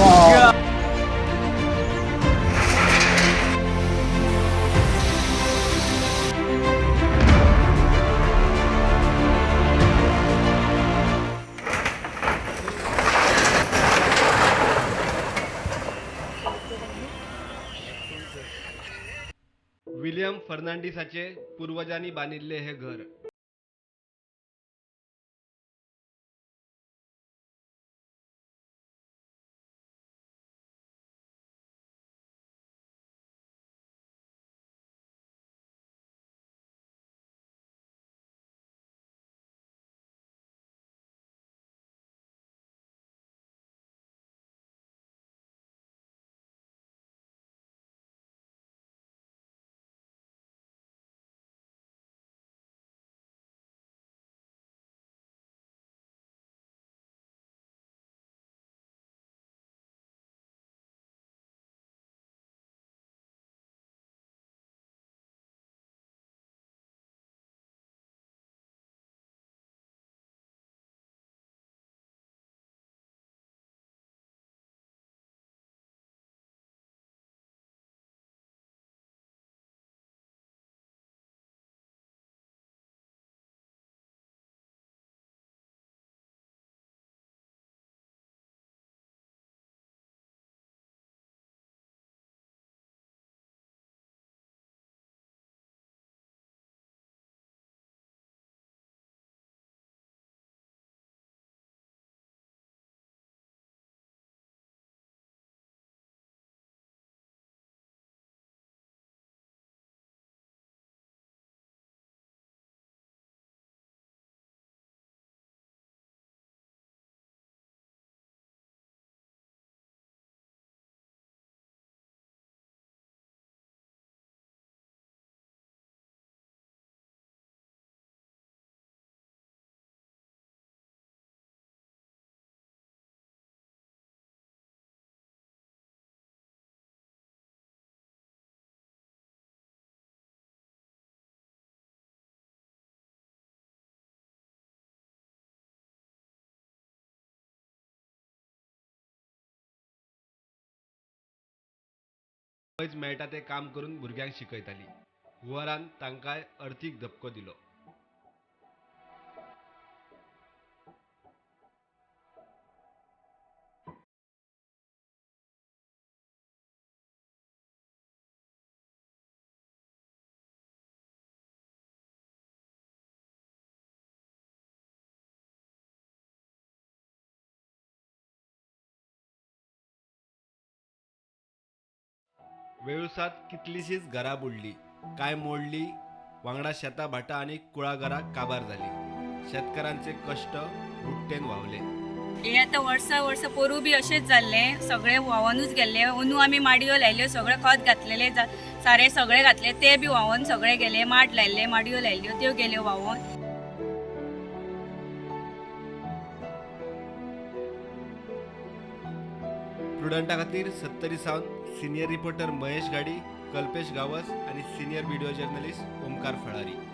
God. William फर्नांडिसाचे पुर्वजांनी बांदिल्लें हें घर. आवयच मेळटा तें काम करून भुरग्यांक शिकयताली. हुंवारान तांकांय अर्थीक धपको दिलो. वेळुसांत कितलींशींच घरां बुडलीं, कांय मोडलीं, वांगडा शेतां भाटां आनी कुळागरां काबार जालीं. शेतकारांचे कश्ट बुडटेन व्हांवले. हे आतां वर्सा वर्सा पोरूं बी अशेंच जाल्लें, सगळें व्हांवनूच गेल्लें. अंदू आमी माडयो लायल्यो, सगळें खत घातलेलें, सारें सगळें घातलें, तें बी व्हांवन सगळें गेलें. माड लायल्ले, माडयो लायल्यो, त्यो गेल्यो व्हांवन. प्रुडंटा खातीर सत्तरी सावन सिनियर रिपोर्टर महेश घाडी, कल्पेश गावस आनी senior video journalist Omkar Phalari.